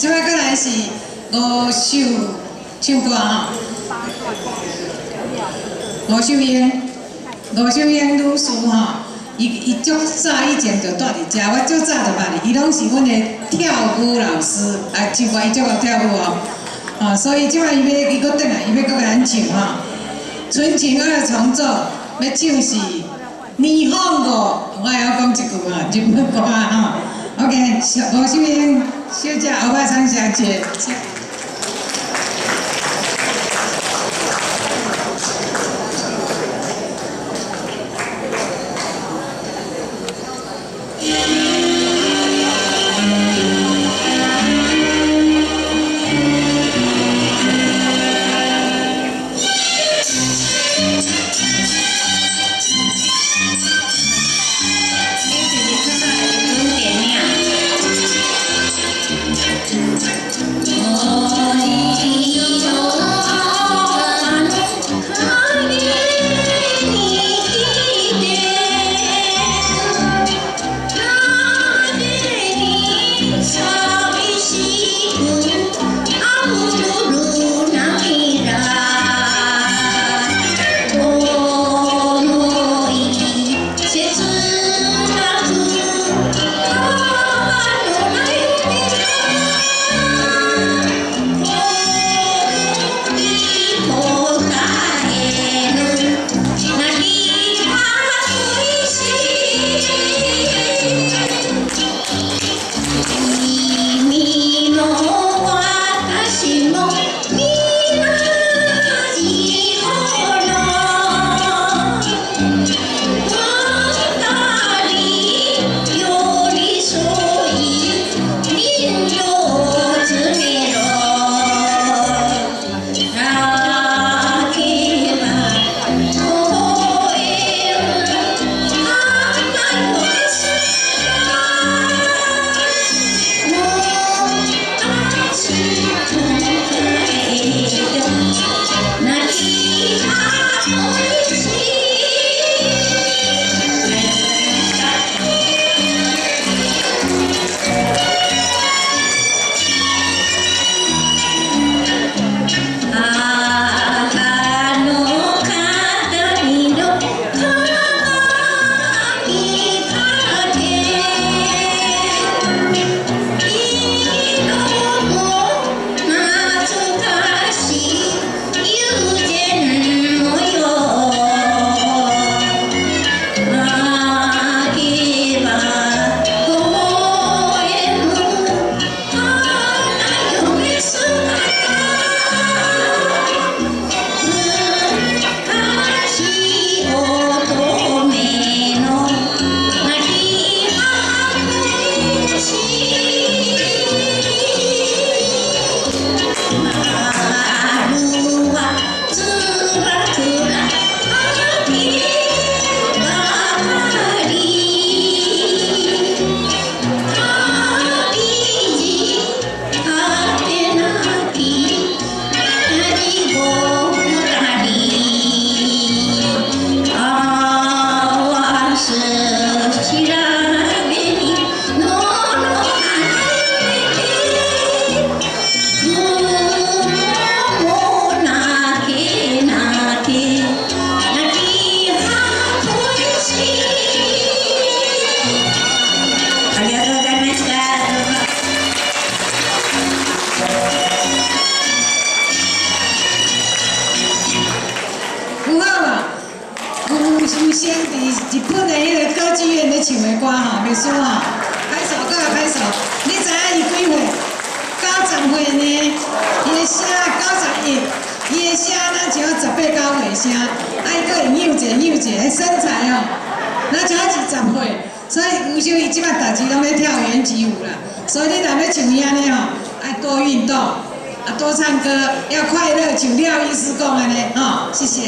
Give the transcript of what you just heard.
這擺過來是吳秀唱歌吼，吳秀英，吳秀英女士吼，伊伊足早以前就蹛佇遮，我足早就捌伊，伊攏是阮的跳舞老師，啊，唱歌伊足會跳舞哦，啊，所以這擺伊欲伊閣轉來，伊欲閣共咱唱吼，純情二重奏，欲唱是日本語，我會曉講這句啊，日本歌吼。OK，吳秀英小姐，歐巴桑小姐。有好無？有有先佇日本的彼个歌劇院咧唱的歌吼，袂輸吼，歹勢閣較歹勢。你知影伊幾歲？90歲呢，伊的聲91，伊的聲若像十八九歲聲，啊伊閣會扭者扭者，彼身材哦，若像20歲。所以吳秀伊這擺逐日攏咧跳拳擊舞啦。所以你若欲像伊按呢吼，愛多運動，啊多唱歌，要快樂，像廖醫師講按呢吼，謝謝。